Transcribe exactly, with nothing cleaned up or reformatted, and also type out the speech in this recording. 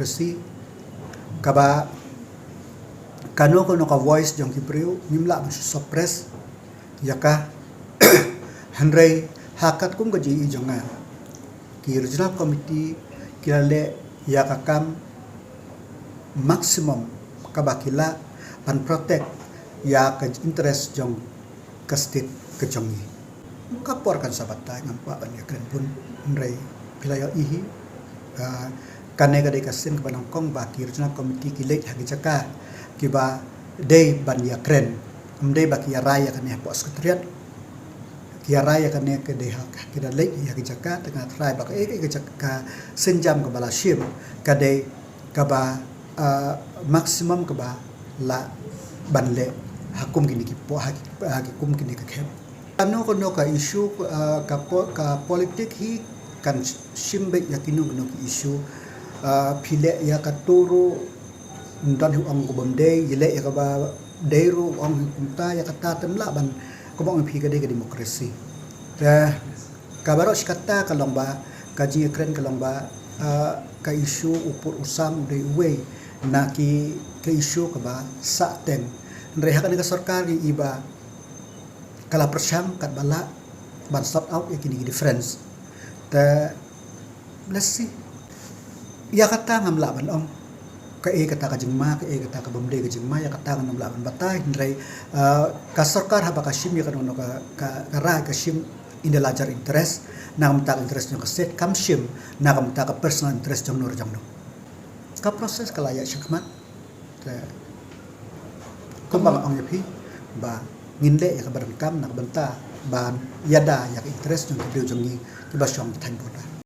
democracy, kaba kano kano ka voice jong ki briew ngim lah ban suppress ïa ka. Hynrei ha katkum ka jingïohi jong nga, ki regional committee ki la leh ïa ka kam maximum kaba ki lah ban protect ïa ka interest jong ka state ka jong ngi. Ka por kan sa batai, ngam kwah ban ïakren bun, hynrei phi la ïohi hi, ah, kane ka dei ka sien kaba nyngkong ba ki regional committee ki leit ha ki jaka kiba dei ban ïakren. Ym dei ba ki ïarai ïa kane hapoh secretariat. Ki ïarai ïa kane ka dei ha, ki da leit ïa ki jaka, te nga trai ba ka, eh, ka jaka, ka sienjam kaba la shim ka dei kaba, ah, maximum kaba lah ban leh ha kum kine ki po-, ha ki, ha ki kum kine ki khep. Kano kano ka issue, ah, ka po-, ka politik hi kan shim beit ïa kino kino ki issue. Ah, phi leh ïa kato ruh, don hi u ong kaba ym dei, ïa leh ïa kaba dei ruh u ong hi kumta, ïa kata te ym lah ban, kumba ong phi, ka dei ka democracy. Te kaba roi shi katta ka long ba, ka jingïakren ka long ba, ah, ka issue u pud u sam u dei uwei na ki, ka issue kaba sah teng. Hynrei ha kane ka sorkar ngi i ba ka la pyrshang katba lah ban sort out ïa kine ki difference. Te let's see. Ïa kata ngam lah ban ong kaei kata ka jingma, kaei kata kaba ym dei ka jingma, ïa kata ngam lah ban batai, hynrei, ah, ka sorkar haba ka shim ïa kano kano ka, ka, ka rai ka shim in the larger interest, na ka bynta ka interest jong ka state, kam shim na ka bynta ka personal interest jong no jong no. Ka process ka la ïaid shakhmat. Te kumba nga ong ïa phi ba ngin leh ïa kaba donkam na ka bynta ban ïada ïa ka interest jong ki briew jong ngi kiba shong thaiñ border.